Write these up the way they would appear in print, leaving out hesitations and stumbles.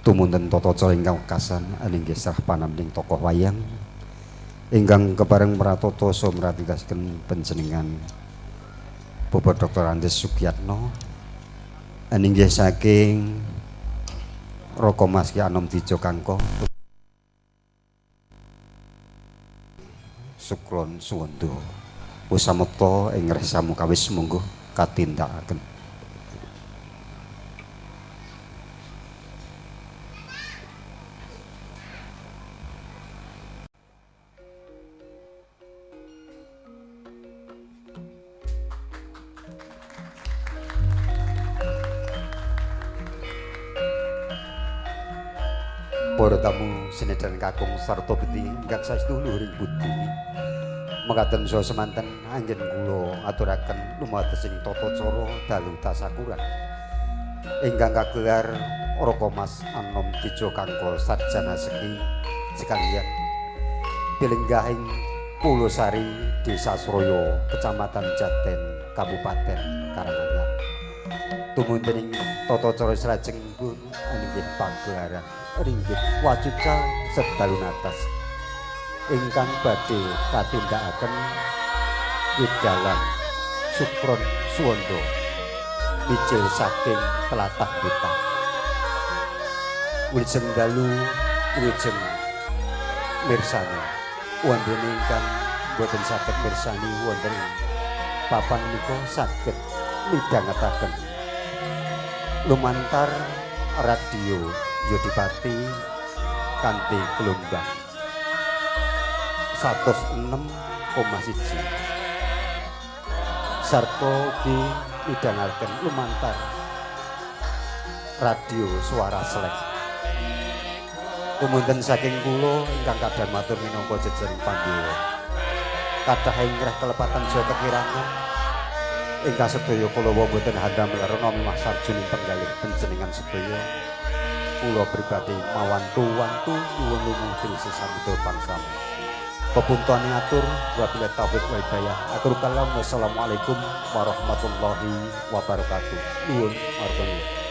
Tumunten tata cara ingkang wekasan aninggih serah panamning tokoh wayang ingkang kepareng mratata saha mratitasaken panjenengan Bapak Dr. Andes Sugiyatno aninggih saking Raka Mas Ki Anom Dijo Kangko Sukron Suwondo. Usamekta ing resa mukawis monggo katindakaken. Para tamu sinedhan kakung sarta beti ingkang saestu luhuring budi. Mekaten saha semanten anggen kula aturaken lumados ing tata cara dalu tasakuran ingkang kagelar Raka Mas Anom Dijo Kangko Sarjana Seki sekalian pilenggah ing Pulosari Desa Sroyo Kecamatan Jaten Kabupaten Karanganyar. Tumunten ing tata cara salajengipun inggih pagelaran ringgit wacuca sedalu natas ingkang badhe katindakaken widalan Sukron Suwondo mijil saking tlatah Blitar. Wilujeng dalu wilujeng mirsani wonten ingkang boten saged mirsani wonten ing papan menika saged midhangetaken lumantar radio Yodipati kanthi gelombang 106,1 sarta ugi midhangaken lumantar radio Suara Selek. Tumunten saking kula ingkang kadang matur minangka jejering pandhewa kathah ingreh kelepatan saha kekirangan ingkang sedaya kula boten handha melarana mimah sarjuning penggalih panjenengan sedaya. Kula pribadi mawantu-wantu nyuwun lumuntir sesamudra bangsamu. Pepuntane atur wabillahi taufik wal hidayah. Akhir kalam, wassalamualaikum warahmatullahi wabarakatuh. Nuwun marhaba.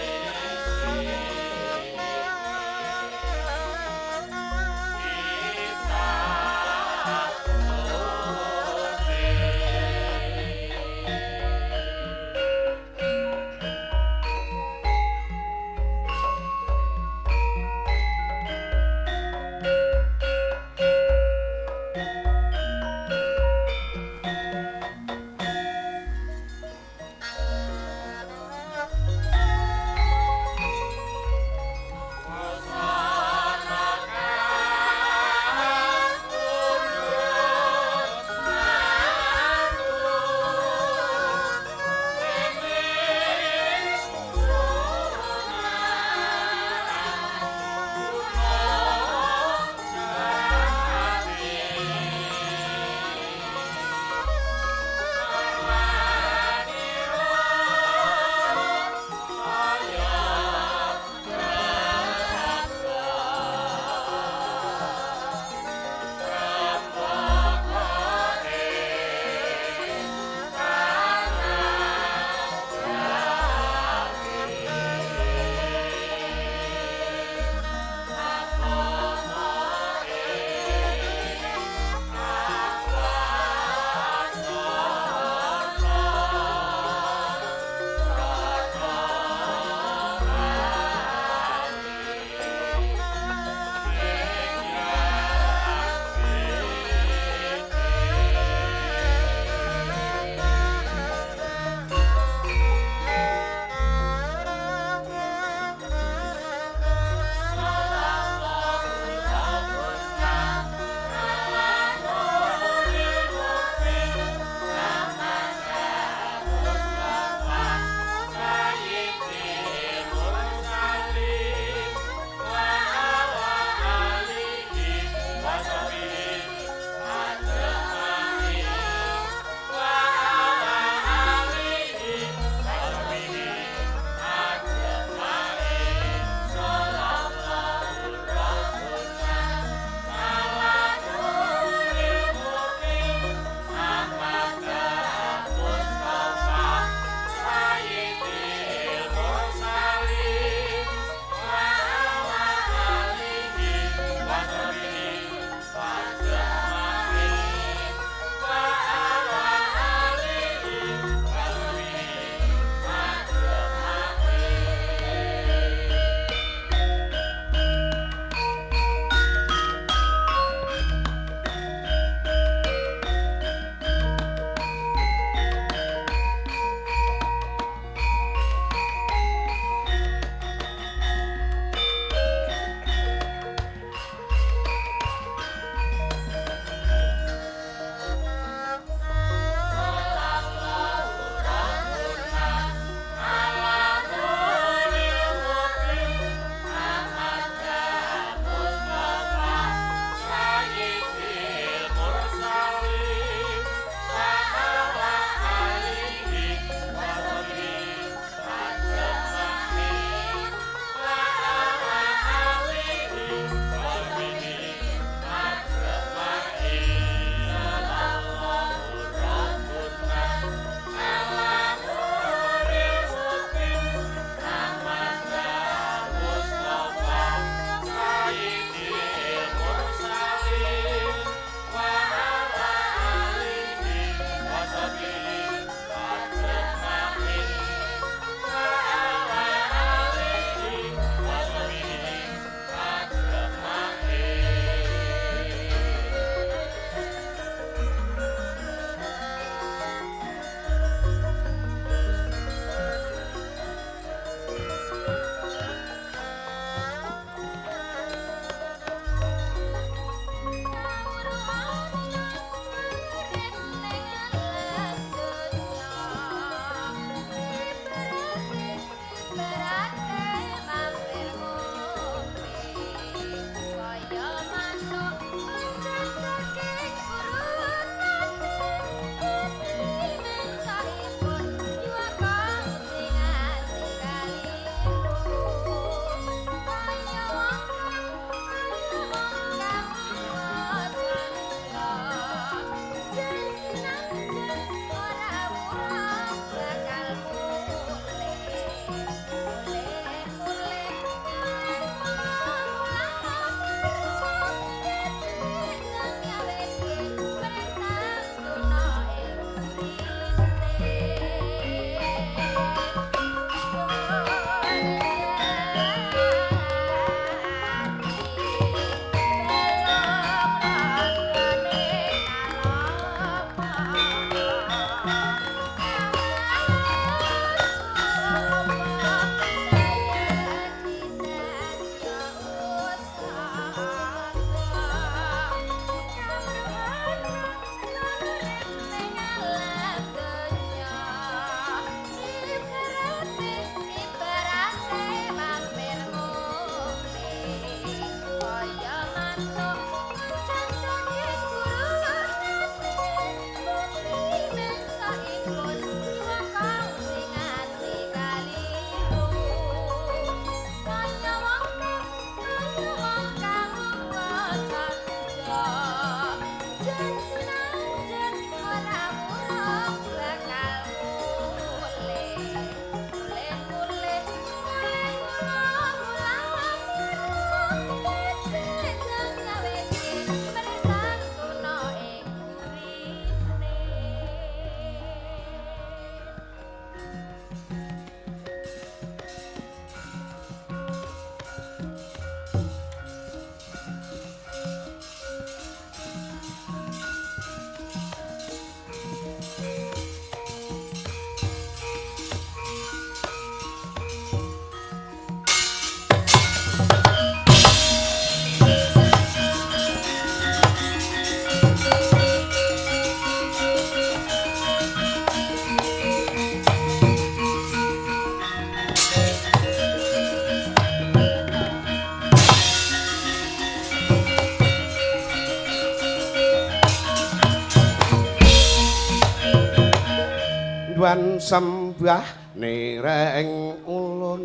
Tuhan sembah nireng ulun.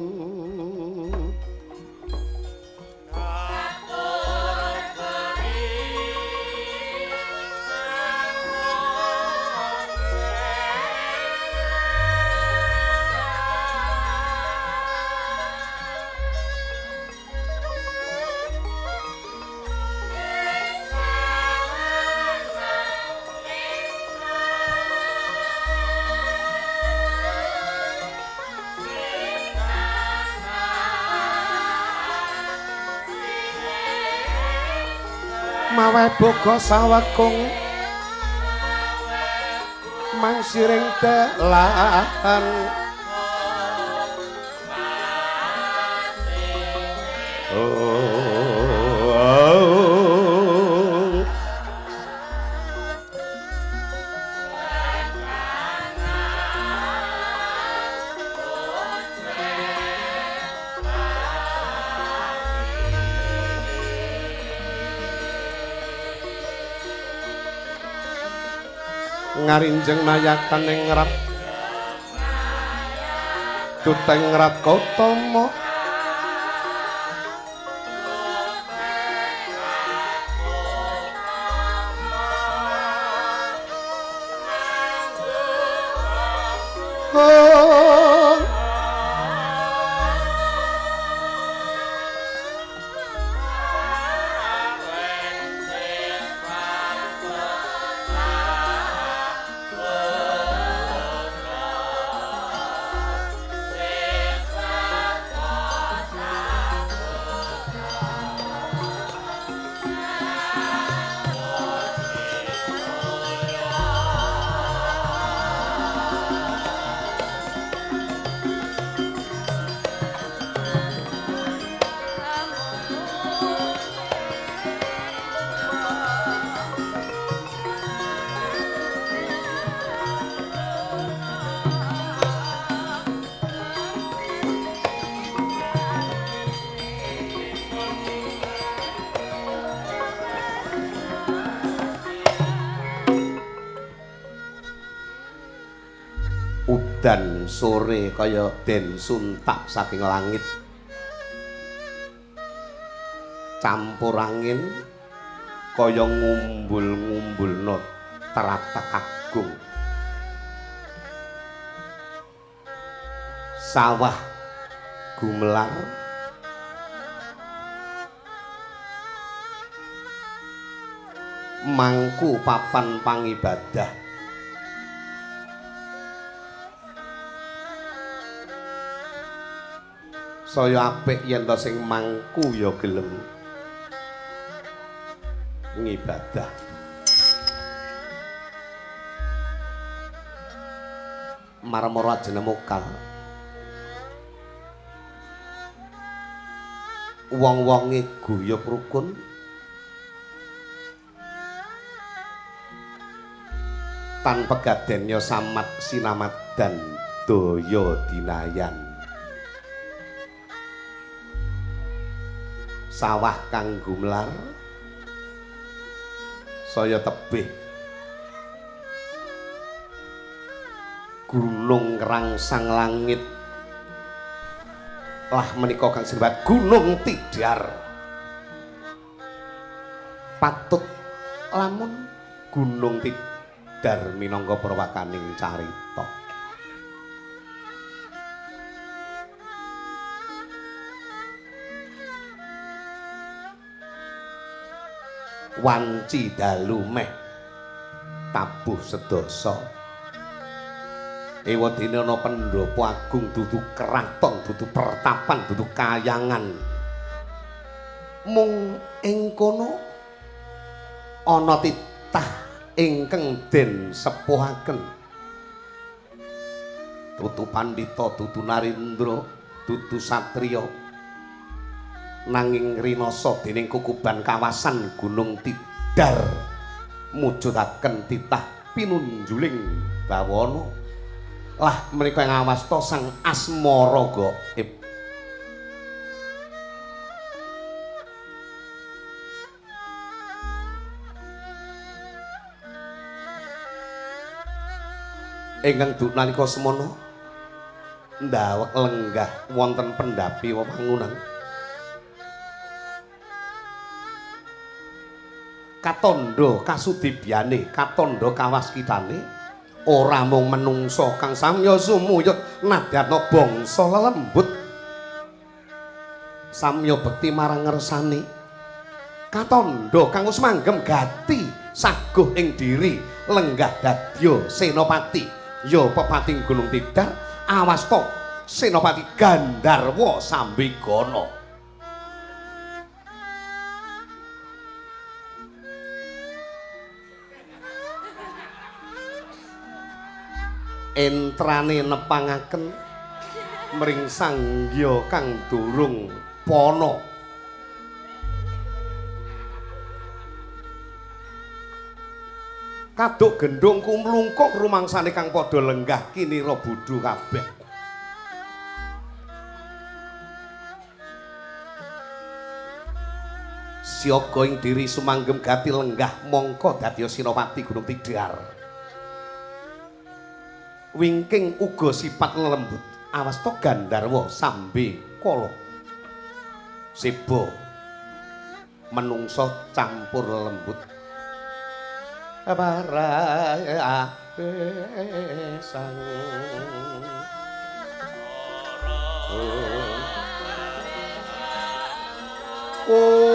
Mawe boga sawekung mangsiring delahan. Ngarinjeng nayakan ing rat tuteng rat Gautama. Udan sore kaya den suntak saking langit, campur angin kaya ngumbul-ngumbulno teratak agung. Sawah gumelar, mangku papan pangibadah. Saya apik yen to sing mangku ya gelem ngibadah. Marmara ajene mokal. Wong-wonge guyub rukun. Tan pegaden ya samat sinamadan daya dinayan. Sawah kang gumlar saya tebih, gunung rangsang langit lah menika kang sinebut Gunung Tidar. Patut lamun Gunung Tidar minangka perwakaning carita. Wanci dalu meh tabuh sedasa. Ewadene ana pendhapa agung dudu keraton, dudu pertapan, dudu kayangan. Mung ing kono ana titah ingkang den sepuhaken. Dudu pandhita, dudu narendra, dudu satriya. Nanging rinasa dening kukuban kawasan Gunung Tidar mujudaken titah pinunjuling bawana. Lah menika ing awasta Sang Asmara Gaib. Ingkang duk nalika semana ndawek lenggah wonten pendhapi wewangunan. Katandha kasudibyane, katandha kawaskitane ora mung menungsa kang samya sumuyut nadyatna bangsa lelembut samya bekti marang ngersane. Katandha kang wis manggem gati saguh ing diri lenggah dadya senopati ya pepating Gunung Tidar awasta Senopati Gandharwa Sambigana. Entrane nepangaken mring sanggya kang durung pana. Kaduk gendhong kumlungkuk rumangsane kang padha lenggah kinira bodho kabeh. Siaga ing diri sumanggem gati lenggah mongko dadi Senopati Gunung Tidar. Wingking uga sipat lelembut awasta Gandharwa Sambe Kala. Seba menungsa campur lelembut. Para sang Oh.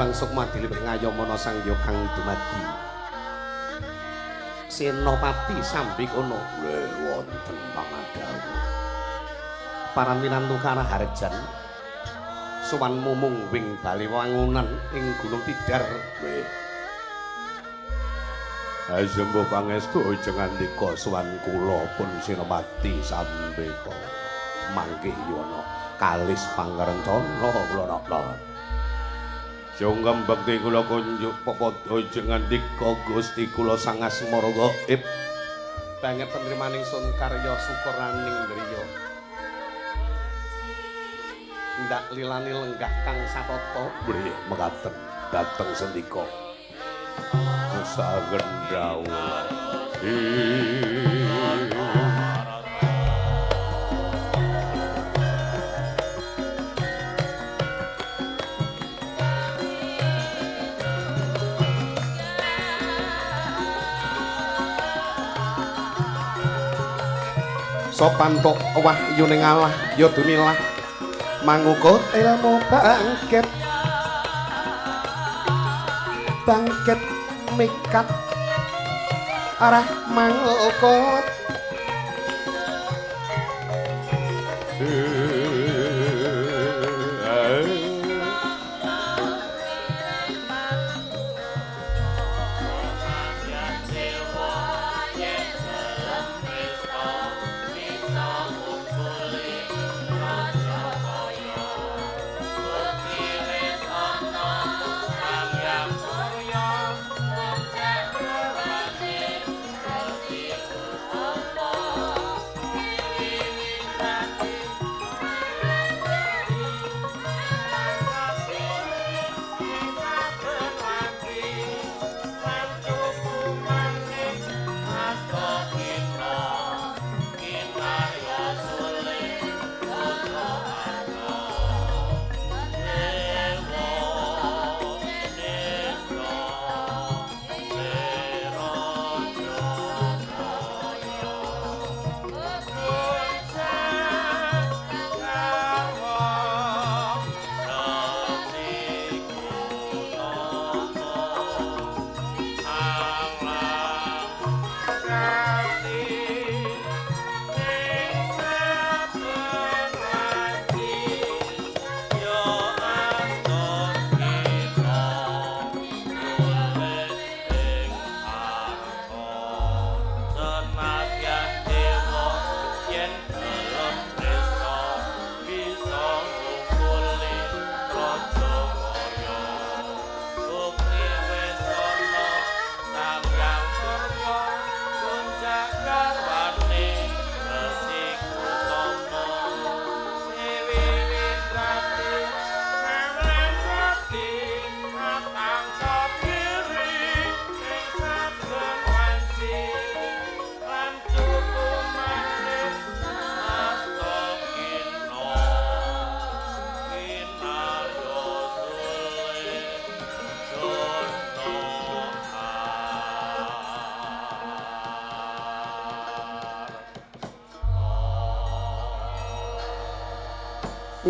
Panduang sukma diliwih ngayomana sang kang dumadi. Senopati Sambikana wonten pangadhawuh. Para minantu karaharjan sowan mumung wing bali wangunan ing Gunung Tidar. Asembo pangestu aja ngandika sowan kula pun Senopati Sambeka. Mangke yono kalis pangrencana kula napa. Jongkem bekti kula kunjuk pepadha aja ngandika Gusti kula sang asmara gaib. Banget penerimaning sun karya sukuraning driya. Ndak lilani lenggah kang satata nggih mekaten dhateng sendika. Sagen dawuh. Sopan tok wahyune ngalah ya dumilah mangukut ilmu bangkit bangkit mikat arah mangukut.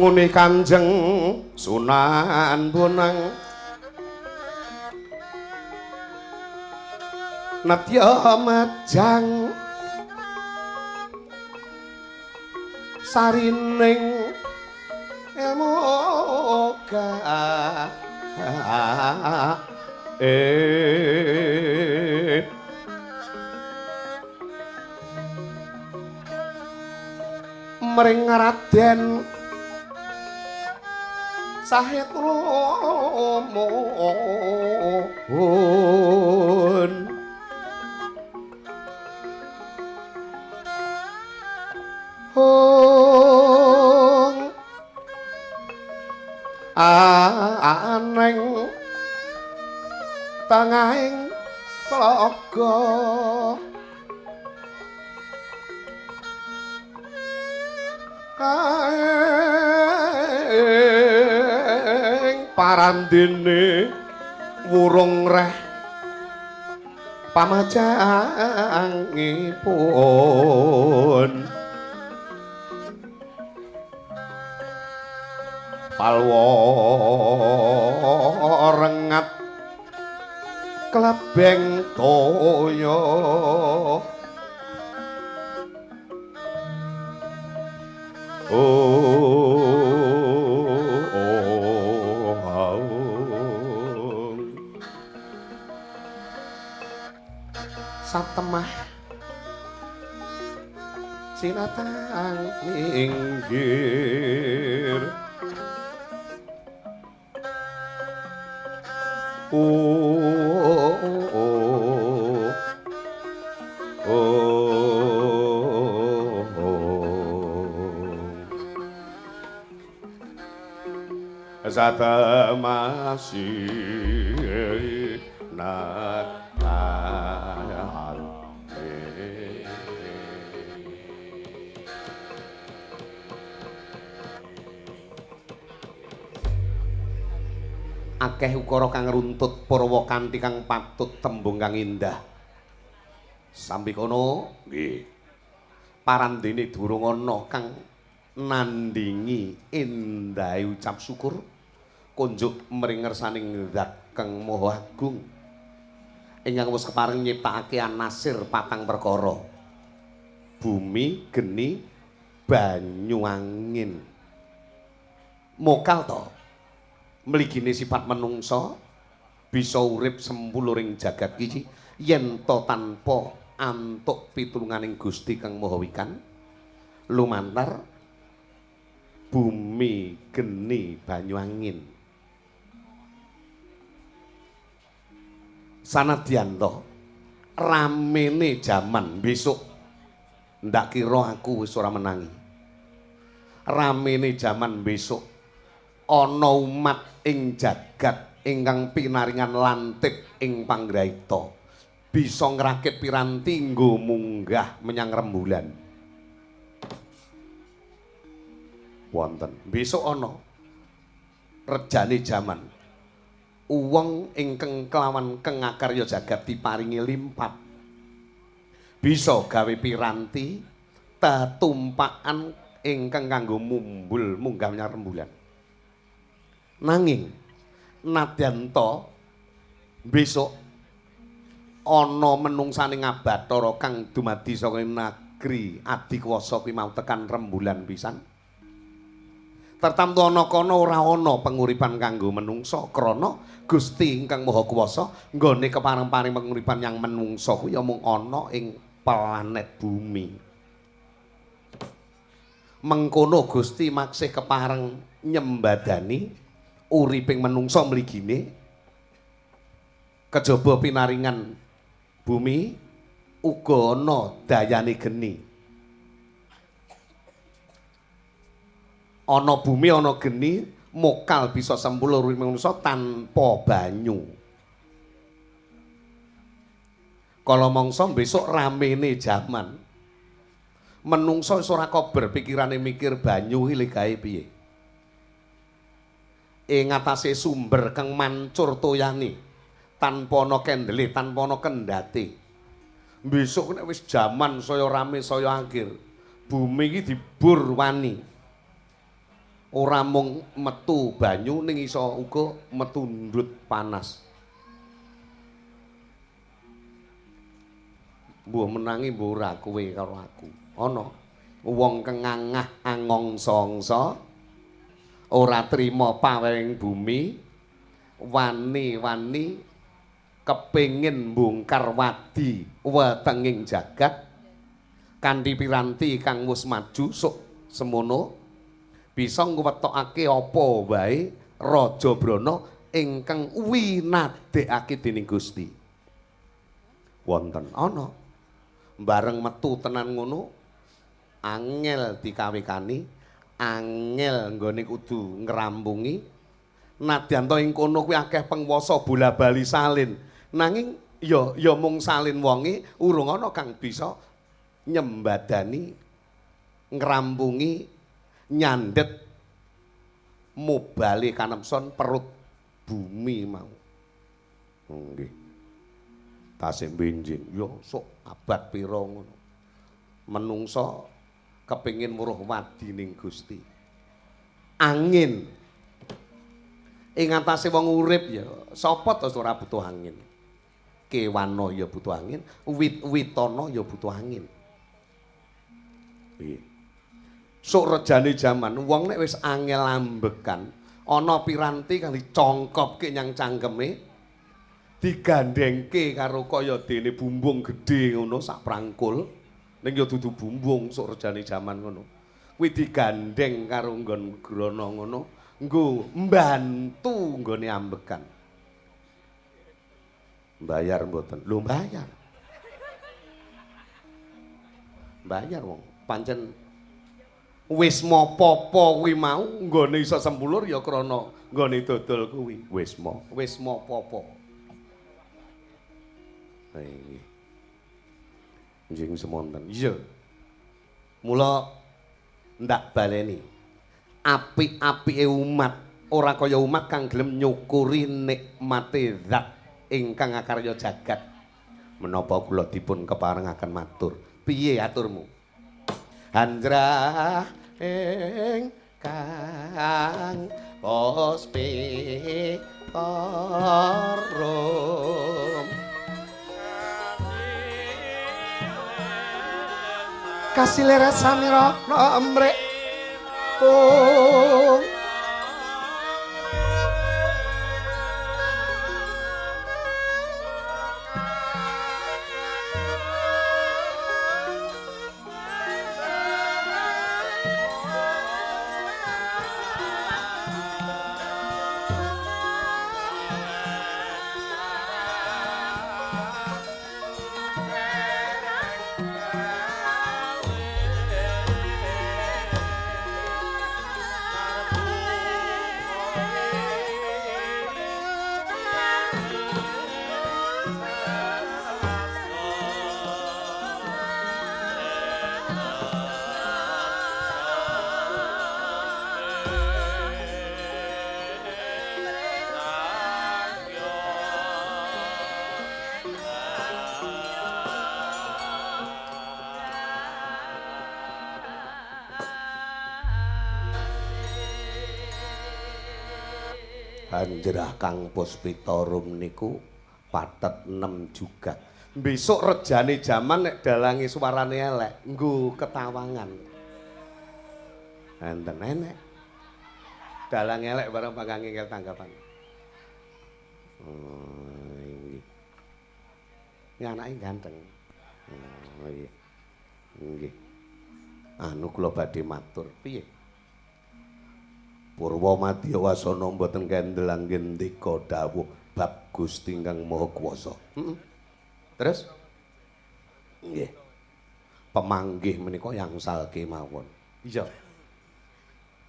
Ngene Kanjeng Sunan Bonang nedya majang sarining ilmu gaib mring Raden Sahid Romo. Hong aneng tengahing tlaga parandene wurung reh pamajangipun palwa tebeng toya. Satemah sinatang minggir. Satemah sinatang. Akeh ukara kang runtut purwa kanthi kang patut tembung kang indah. Sambi kono nggih. Parandene durung ana kang nandingi endahe ucap syukur kunjuk mring ngersaning Zat Kang Maha Agung ingkang wis kepareng nyiptakake anasir patang perkara. Bumi, geni, banyu, angin. Mokal to mligine sifat menungsa bisa urip sempuluring jagat iki yen to tanpa antuk pitulunganing Gusti Kang Maha Wikan lumantar bumi, geni, banyu, angin. Sanadyan to ramene jaman besok ndak kira aku wis ora menangi. Ramene jaman besok ana umat ing jagat ingkang pinaringan lantip ing panggraita bisa ngrakit piranti nggo munggah menyang rembulan. Wonten besok ana rejane jaman wong ingkang kelawan kengakarya jagat diparingi limpat bisa gawe piranti tetumpakan ingkang kanggo mumbul munggah menyang rembulan. Nanging nadyan to besok ana menungsane ngabathara kang dumadi saka negeri adikwasa kuwi mau tekan rembulan pisan. Tertamtu ana kono ora ana penguripan kanggo menungsa krana Gusti ingkang Maha Kuwasa nggone kepareng-paring penguripan yang menungsa kuwi ya mung ana ing planet bumi. Mengkono Gusti maksih kepareng nyembadani uriping menungsa mligine kejaba pinaringan bumi uga ana dayane geni. Ana bumi ana geni mokal bisa sempul uriping menungsa tanpa banyu. Kala mangsa besok ramene jaman menungsa wis ora kober pikirane mikir banyu iki gawe piye. Ing atase sumber kang mancur toyane tanpa ana kendele, tanpa ana kendhate. Besok nek wis jaman saya rame saya akhir, bumi iki dibur wani. Ora mung metu banyu ning iso uga metu ndut panas. Mbuh menangi mbuh ora kowe karo aku. Ana wong kengangah angongsa-angsa ora trima paweng bumi, wani-wani kepengin mbongkar wadi wetenging jagat kanthi piranti kang wis maju sok semono bisa ngwetokake apa wae Raja Brana ingkang winadekake dening Gusti. Wonten ana bareng metu tenan ngono angel dikawekani, angel nggone kudu ngrampungi. Nadyan to ing kono kuwi akeh penguasa bola-bali salin, nanging ya ya mung salin wonge urung ana kang bisa nyembadani ngrampungi nyandhet mobale kanemson perut bumi mau. Nggih. Tasih benjing ya sok abad pira ngono. Menungsa kepengin weruh wadining Gusti. Angin ing atase wong urip ya sapa to ora butuh angin. Kewana ya butuh angin, wit-witana ya butuh angin. Piye? Sok rejane jaman wong nek wis angel ambekan, ana piranti kang dicongkopke nyang cangkeme, digandhengke karo kaya dene bumbung gedhe ngono sak prangkul. Ning ya dudu bumbung sok rejane jaman ngono. Kuwi digandheng karo nggon grana ngono, nggo mbantu nggone ambekan. Bayar mboten? Lho bayar. Bayar wong. Pancen wisma papa kuwi mau nggone iso sempulur ya krana nggone dodol kuwi. Wisma, wisma papa. Nggih. Njing semonten. Iya. Mula ndak baleni. Apik-apike umat ora kaya umat kang gelem nyukuri nikmate zat ingkang akarya jagat. Menapa kula dipun keparengaken matur? Piye aturmu? Hanjrah ingkang puspitarum kasilera samira mrek pung Hanjrah kang puspitarum niku patet 6 juga. Besok rejane jaman nek dalange suarane elek nggo ketawangan. Enten enek. Dalang elek bareng panggang ngel tanggapan. Oh, nggih. Ini anake ganteng. Oh, nggih. Nggih. Anu kula badhe matur. Piye? Purwa madya wasana mboten kendel anggendika dawuh bab Gusti ingkang Maha Kuwasa. Heeh. Terus? Nggih. Pemanggih menika yangsal kemawon. Iya.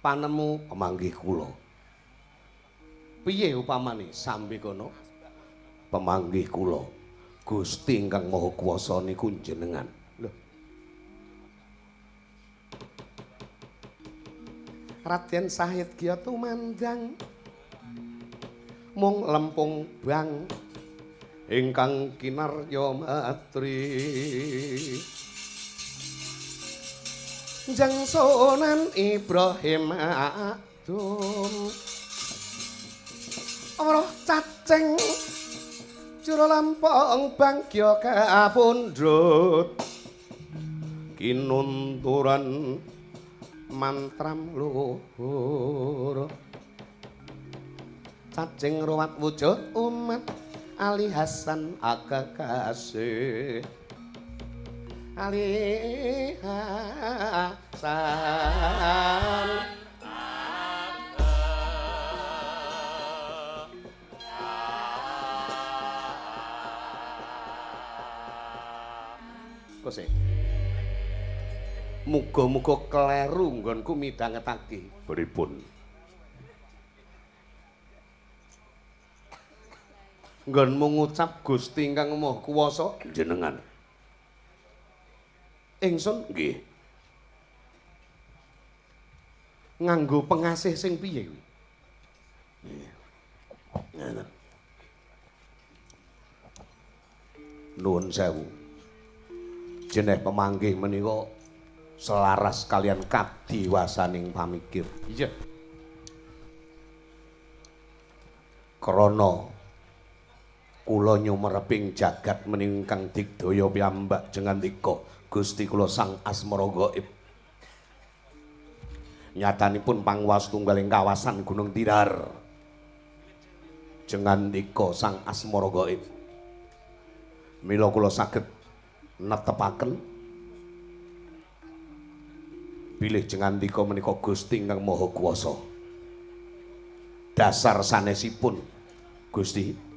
Panemu pemanggih kula. Piye upamane sambe kono? Pemanggih kula Gusti ingkang Maha Kuwasa niku njenengan. Lho. Raden Sahid Gya tumandang mung lempung bang ingkang kinarya matri Jeng Sunan Ibrahim Adum weruh cacing jero lampung bangya kapundhut kinunturan mantram luhur cacing ruwat wujud umat Ali Hasan akakasih Ali Hasan kose. Muga-muga kleru nggonku midhangetake. Pripun? Nggonmu ngucap Gusti ingkang Maha Kuwasa jenengan. Ingsun nggih. Nganggo pengasih sing piye kuwi? Nggih. Ngoten. Nuwun sewu. Jeneh pemanggih menika selaras kalian kadiwasaning pamikir. Iya. Krana Kula nyumereping jagat meningkang digdaya piyambak jengandika Gusti kula Sang Asmara Gaib. Nyatanipun pangwas tunggaling kawasan Gunung Tidar. Jengandika Sang Asmara Gaib. Mila kula saged netepaken bilih jengandika menika Gusti ingkang Maha Kuwasa. Dasar sanesipun Gusti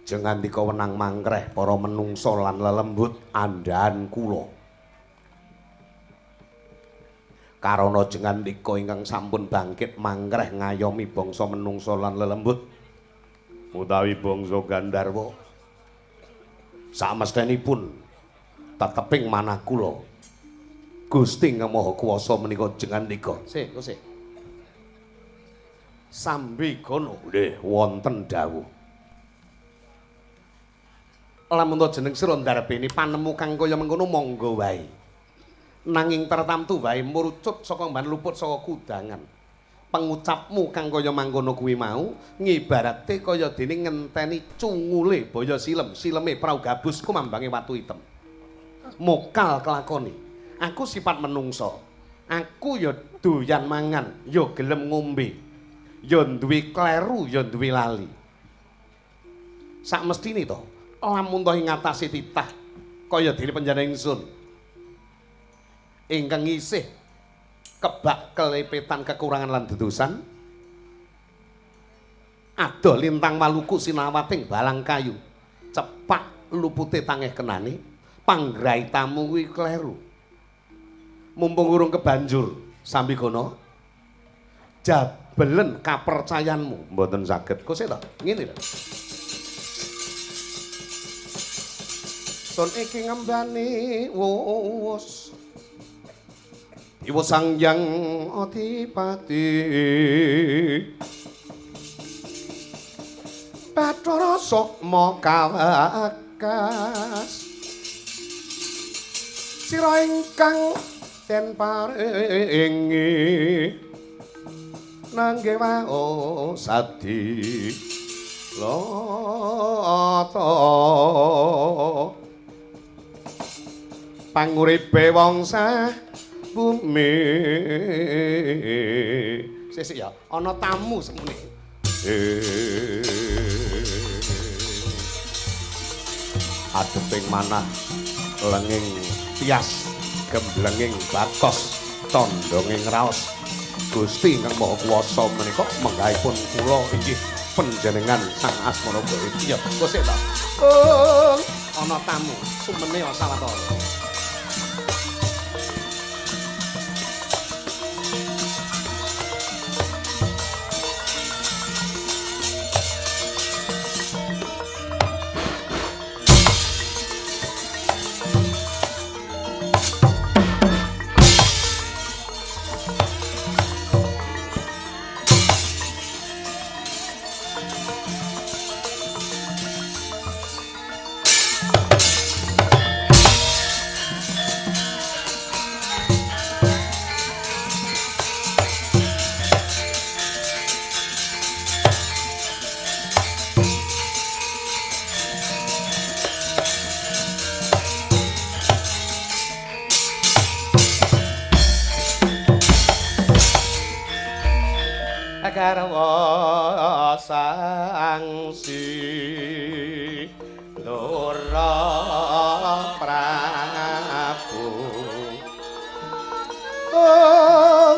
jengandika wenang mangkreh para menungsa lan lelembut andhahan kula. Karana jengandika ingkang sampun bangkit mangkreh ngayomi bangsa menungsa lan lelembut utawi bangsa Gandharwa, samestenipun teteping manah kula Gusti ingkang Maha Kuwasa menika jengandika. Sik, sik. Sambigana nggih wonten dawuh. Lamun ta jeneng sira ndarbene panemu kang kaya mengkono monggo wae. Nanging tartamtu wae murucut saka mban luput saka kudangan. Pengucapmu kang kaya mangkono kuwi mau ngibarate kaya dene ngenteni cungule baya silem, sileme prau gabus kumambange watu item. Mokal kelakoni. Aku sifat menungso. Aku ya doyan mangan, ya gelem ngombe. Ya duwe kleru, ya duwe lali. Sakmestine to, lamun to ing ngatasi titah kaya dene panjenengan ingsun ingkang isih kebak kelepetan kekurangan lan dedosan adoh lintang maluku sinawating balang kayu cepak lupute tangeh kenane panggraitamu kuwi kleru. Mumpung urung kebanjur sambigana jabelen kapercayanmu mboten saged. Kok sik to ngene lho. Sun iki ngembani wus Iwa Sang Hyang Adipati Bathara Sukma kawakas sira ingkang den paringi nangge waosadi lata panguripe wong sah bumi. Sesuk ya ana tamu semene. Adeping manah lenging tias gemblenging batos condonging raos Gusti ingkang Maha Kuwasa menika menggahipun kula inggih panjenengan Sang Asmara Gaib. Iya, kok sik to. Oh, ana tamu sumene sawetara. Garwa sangsi Ndara Prabu. Oh.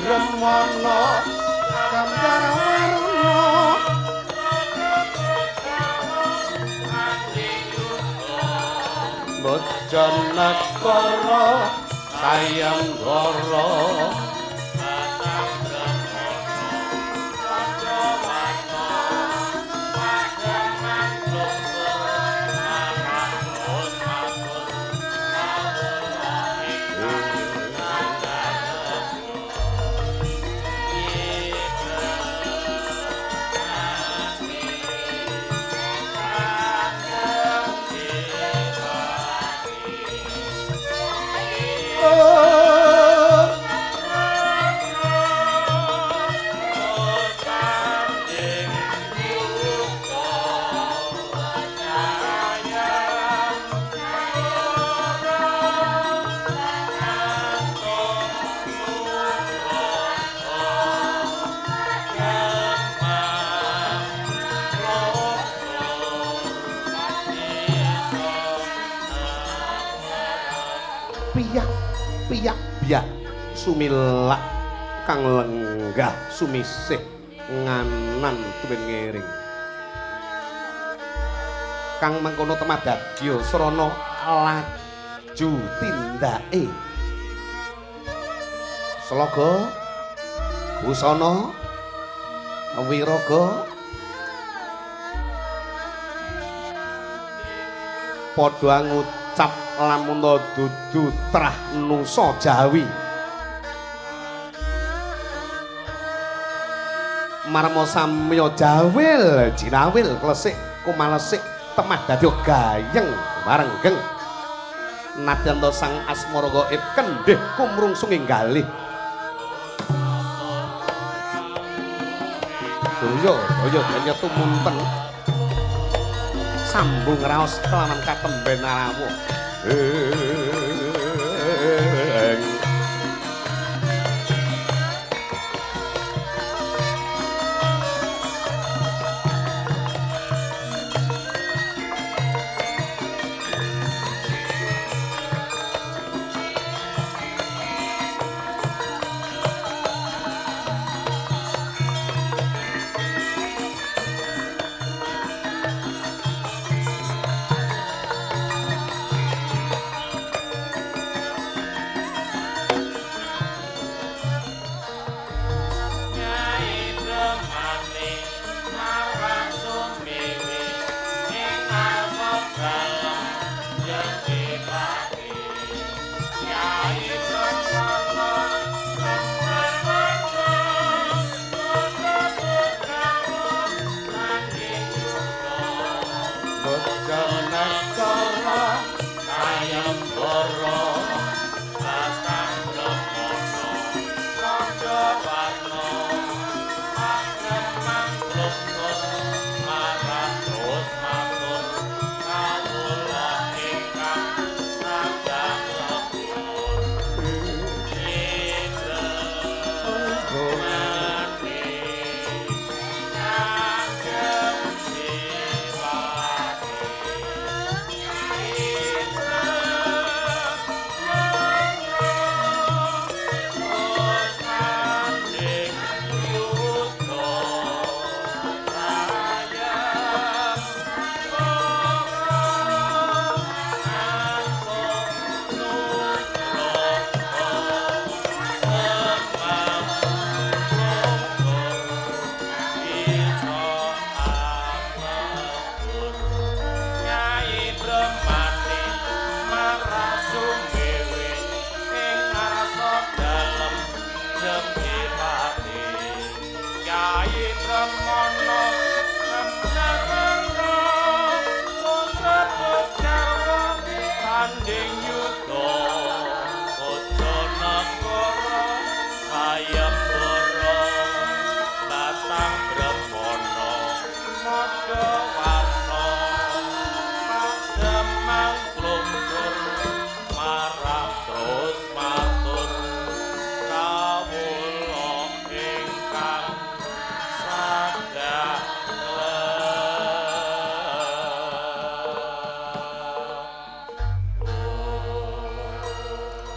Brahmana Gambar warna Bojonegoro Sayembara piyak biak sumilak kang lenggah sumisih nganan tuwin ngiring kang mengkono temadadya srana laju tindake sloga busana wiraga padha ngucap lamun dudu trah nusa Jawi marma samya jawil jinawil klesik kumalesik temah dadi gayeng warenggeng nadyan ta sang asmara gaib kendhih kumrungsung ing galih daya daya danya tumunten sambung raos kelawan katemben rawuh.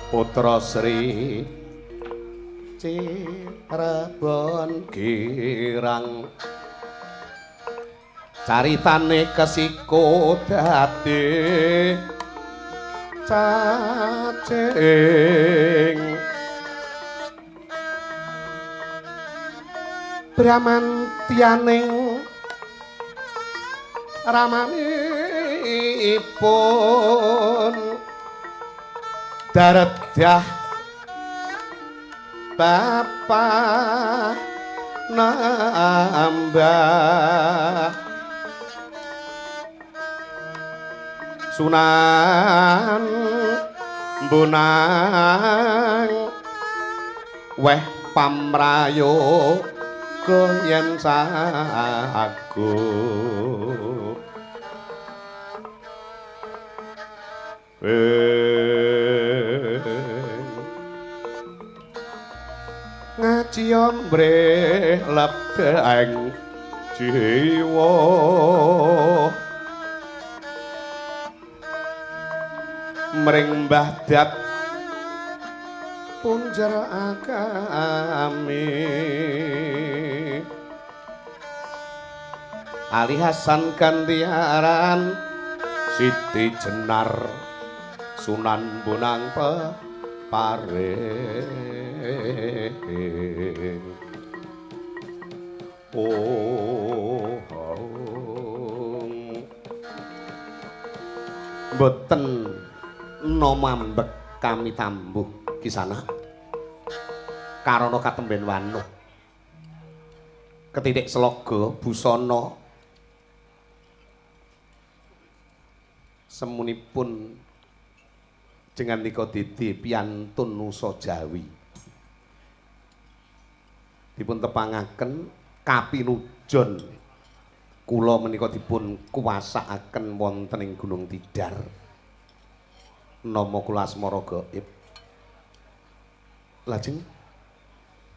Putra Sri Cirebon Girang caritane kesiko dadi Cacing Bramantianing ramanipun daredah bapa nambah Sunan Bonang weh pamrayoga yen sagu ngaji ombre lebeng jiwa mring Mbah Dat punjer agami Ali Hasan gantiaran Siti Jenar Sunan Bonang peparing. Oh, mboten nomambek kami tambuh kisana karana katemben wanuh ketitik sloga busana semunipun jengandika didi piantun nusa Jawi dipun tepangaken kapinujon kula menika dipun kuwasakaken wonten ing Gunung Tidar. Nama kula Asmara Gaib. Lajeng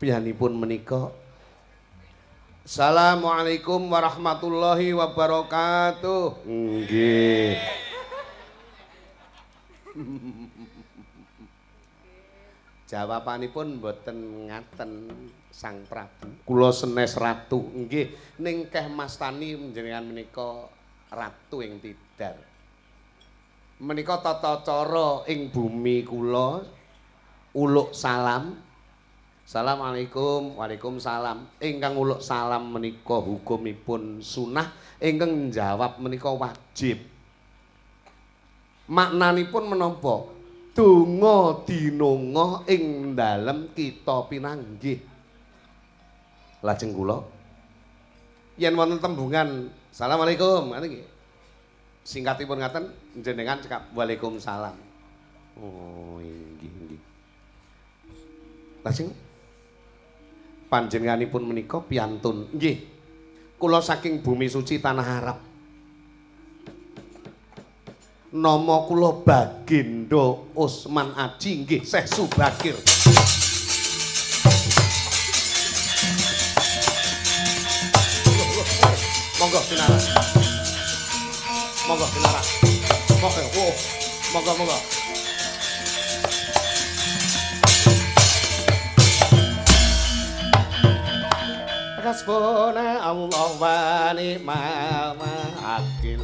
piyanipun menika Assalamualaikum warahmatullahi wabarakatuh. Nggih. Jawabanipun mboten ngaten Sang Prabu. Kula senes ratu. Nggih, ning keh mastani njenengan menika ratu ing Tidar. Menika tata cara ing bumi kula uluk salam. Assalamualaikum, waalaikumsalam. Ingkang uluk salam menika hukumipun sunah, ingkang njawab menika wajib. Maknanipun menapa? Donga dinonga ing dalem kita pinanggih. Lajeng kula yen wonten tembungan assalamualaikum ngaten nggih. Singkatipun ngaten jenengan cekap waalaikumsalam. Oh inggih inggih. Lajeng panjenenganipun menika piantun. Nggih. Kula saking bumi suci tanah Arab. Nama kula Bagindo Usman Aji nggih Syekh Subakir. Monggo pinarak. Monggo pinarak. Monggo, oh, monggo monggo. Hasbuna Allah wa ni'mal wakil.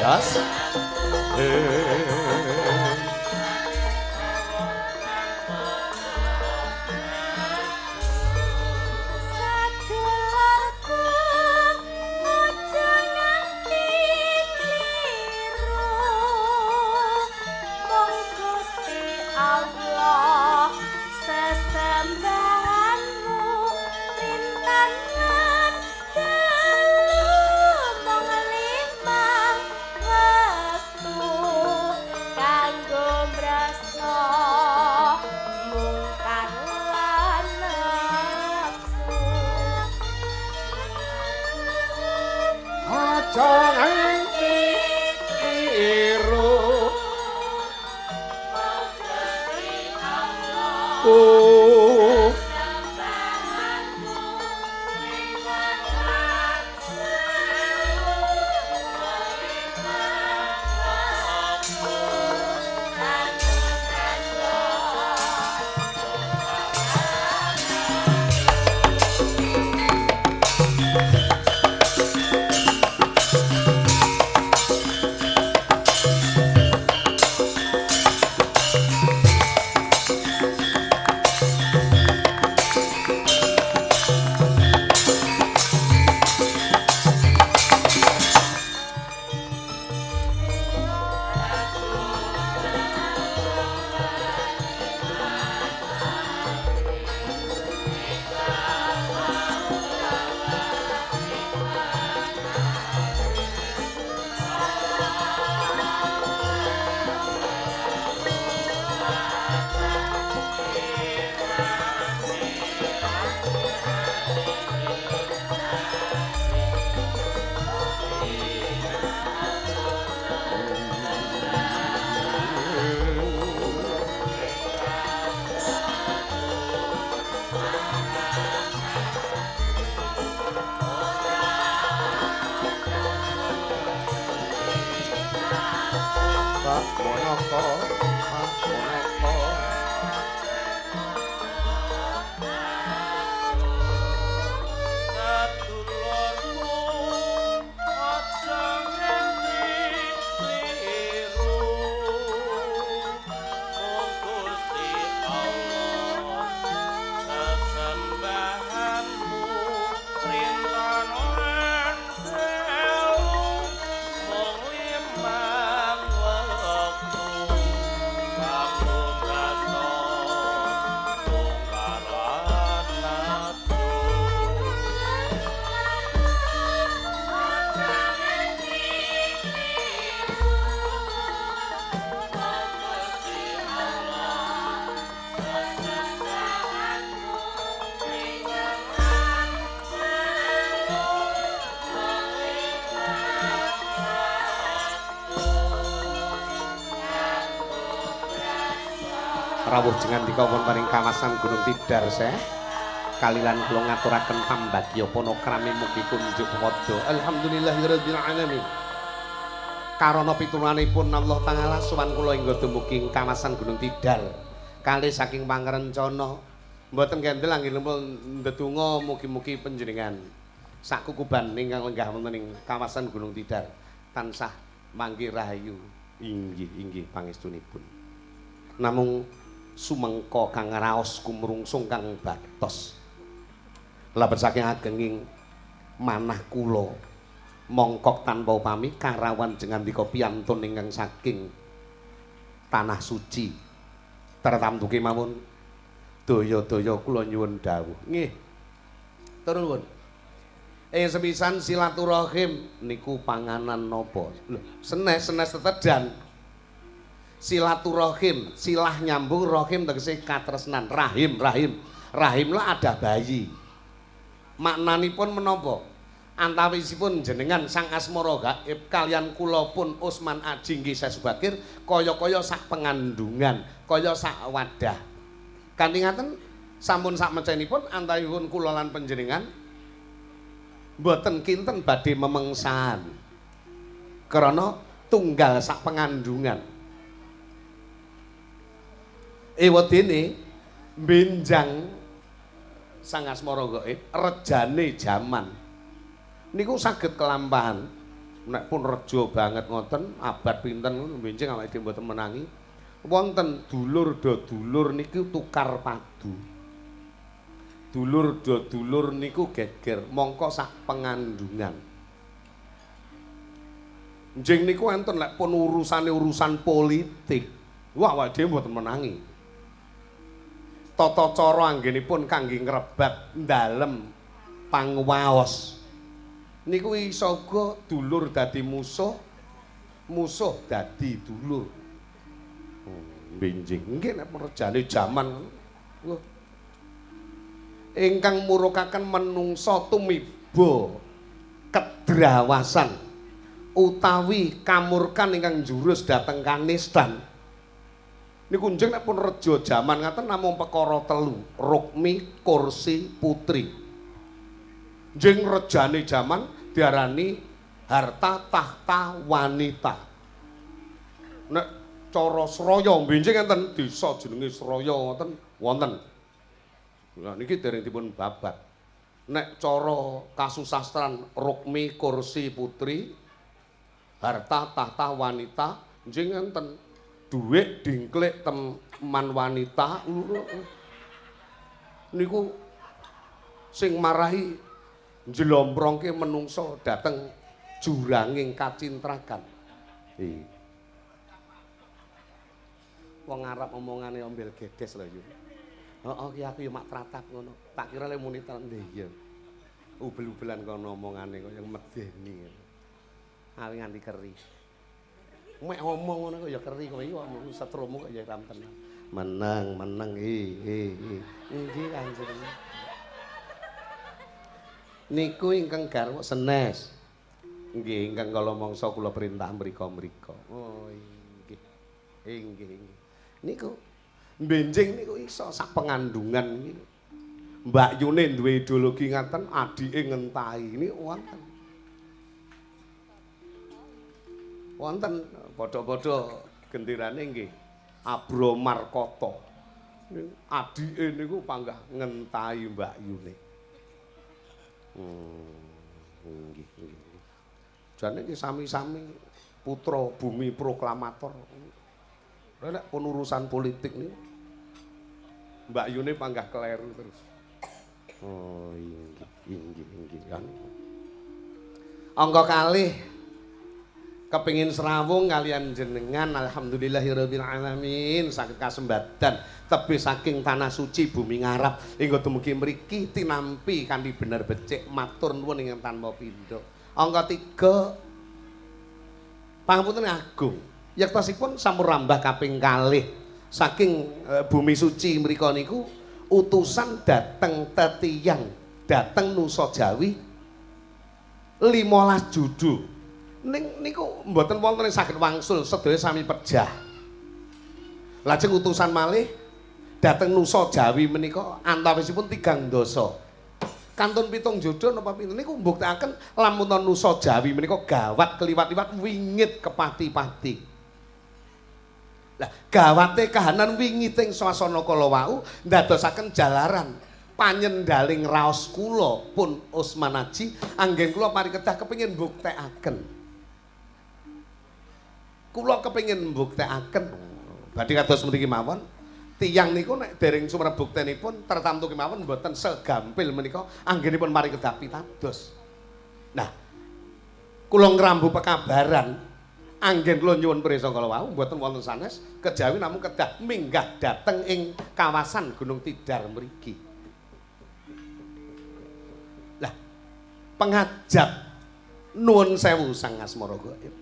Yes. Sadulurku aja nganti kliru, mung Gusti Allah sesembahanmu rintan lan dalu mung limang wektu. Aja nganti kliru. Oh. Rawuh jengandika wonten ing kawasan Gunung Tidar seh. Kalilan kula ngaturaken pambagya panakrami mugi kunjuk padha. Alhamdulillahirabbil alamin. Karana pitulunganipun Allah Ta'ala sowan kula ingga dumugi ing kawasan Gunung Tidar. Kalih saking pangrencana mboten kendel anggenipun ndedonga mugi-mugi panjenengan sak kukuban ingkang lenggah wonten ing kawasan Gunung Tidar tansah manggi rahayu inggih inggih pangestunipun. Namung sumengka kang raos kumrungsung kang batos lebet saking agenging manah kula mongkok tanpa upami karawan jengandika piyantun ingkang saking tanah suci tertamtu kemawon daya-daya kula nyuwun dawuh nggih turun nuwun. Sepisan silaturahim niku panganan napa lho senes-senes tetedan. Silaturahim, silah nyambung rohim tegese katresnan, rahim, rahim. Rahim lah ada bayi. Maknanipun menapa? Antawisipun jenengan Sang Asmara Gaib kalian kula pun Usman Aji nggih Subakir kaya-kaya sak pengandungan, kaya sak wadah. Kanthi ngaten sampun sak mecenipun antawisipun kula lan panjenengan mboten kinten badhe memengsan. Krana tunggal sak pengandungan. Ewadene benjang Sang Asmara Gaib rejane jaman niku saged kelampahan nek pun reja banget ngoten abad pinten benjing awake dhewe mboten menangi wonten dulur do dulur niku tukar padu dulur do dulur niku geger mongko sak pengandungan njing niku enten lek pun urusane urusan politik wah awake dhewe mboten menangi. Tata cara anggenipun kangge ngrebat ndalem pangwaos niku iso uga dulur dadi musuh, musuh dadi dulur. Benjing nggih nek rejane jaman lho. Ingkang murukaken menungsa tumiba kedrawasan. Utawi kamurkan ingkang njurus dhateng kanistan. Niku njeng nek pun reja jaman ngaten namung perkara telu, rukmi, kursi, putri. Njeng rejane jaman diarani harta, tahta, wanita. Nek cara Sraya mbenjing enten desa jenenge Sraya ngoten wonten. Lah niki dereng dipun babat. Nek cara kasusastran rukmi, kursi, putri, harta, tahta, wanita, njing enten dhuwit dingklik teman wanita niku sing marahi njlomprongke menungso dhateng juranging kacintrakan. Iya. Wong Arab omongane ombel gedes lho yo. Heeh ki aku yo mak tratap ngono. Tak kira le muni tenan iya. Ubel-ubelan kono omongane kaya medeni. Awi nganti keri. Mek omong ngono kok ya keri kowe iki kok setrumu kok ya ram tenan. Meneng, meneng i i i. Nggih Kanjeng. Niku ingkang garwa senes. Nggih ingkang kala mangsa kula perintah mriko-mriko. Oh nggih. Nggih nggih. Niku mbenjing niku iso sak pengandungan iki. Mbak Yune duwe ideologi ngaten, adike ngentahi niku wonten. Wonten padha-padha genderane nggih Abro Markata. Adike niku panggah ngentahi Mbak Yune. Nggih nggih. Jane iki sami-sami putra bumi proklamator. Nek pun urusan politik niku Mbak Yune panggah keleru terus. Oh nggih nggih nggih kan. Angka kalih kepingin serawung kalian jenengan, alhamdulillahirabbil alamin saged kasembadan tebih saking tanah suci bumi Ngarap hingga dumugi mriki tinampi kanthi bener becik matur nuwun ingkang tanpa pindha. Angka 3 pangapunten agung yektosipun sampun rambah kaping kalih saking bumi suci mriko niku utusan dateng tetiyang dateng Nusa Jawi 15 judu. Ning niku mboten wonten ing saged wangsul sedaya sami pejah. Lajeng utusan malih dhateng Nusa Jawi menika antawisipun 3 dasa. Kantun 7 juta napa pinten niku mbuktekaken lamun Nusa Jawi menika gawat keliwat-liwat wingit kepati-pati. Lah gawate kahanan wingiting swasana kala wau ndadosaken jalaran panyendaling raos kula pun Usman Aji anggen kula parikedah kepengin mbuktekake. Kula kepengin mbuktekake badhe kados mriki mawon tiyang niku nek dereng sumerep buktenipun tertamtu kemawon mboten segampil menika anggenipun mari kedah pitados. Nah, kula ngrambu pekabaran anggen kula nyuwun prisa kala wau mboten wonten sanes kejawi namung kedah minggah dhateng ing kawasan Gunung Tidar mriki. Lah, pengajap nuwun sewu Sang Asmara Gaib.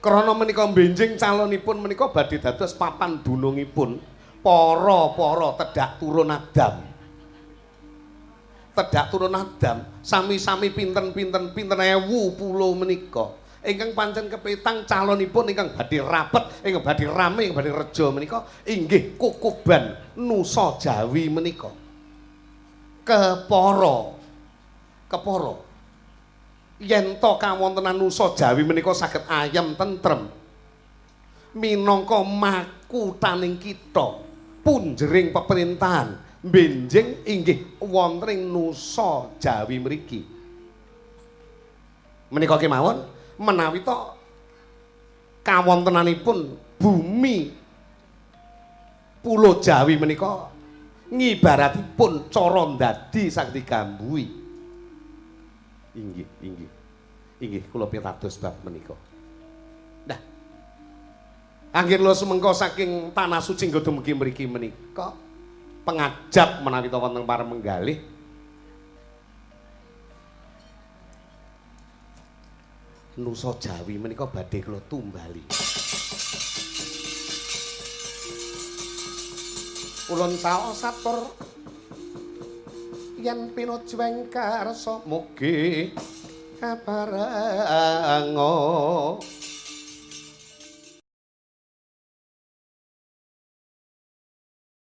Krana menika benjing calonipun menika badhe dados papan dunungipun para-para tedhak turun Adam. Tedhak turun Adam sami-sami pinten-pinten pinten ewu pulo menika ingkang pancen kepetang calonipun ingkang badhe rapet, ingkang badhe rame, ingkang badhe reja menika inggih kukuban Nusa Jawi menika. Kepara kepara yen to kawontenan Nusa Jawi menika saged ayem tentrem minangka makutaning kita punjering peperintahan benjing inggih wonten ing Nusa Jawi mriki menika kemawon menawi to kawontenanipun bumi Pulo Jawi menika ngibaratipun cara ndadi saged digambuhi. Inggih, inggih. Inggih kula pitados bab menika. Nah. Anggen kula sumengko saking tanah suci nggo dumugi mriki menika pengajap menawi ta wonten paremenggalih Nusa Jawi menika badhe kula tumbali. Ulun saos atur yen pinujueng karsa mugi Kaparango.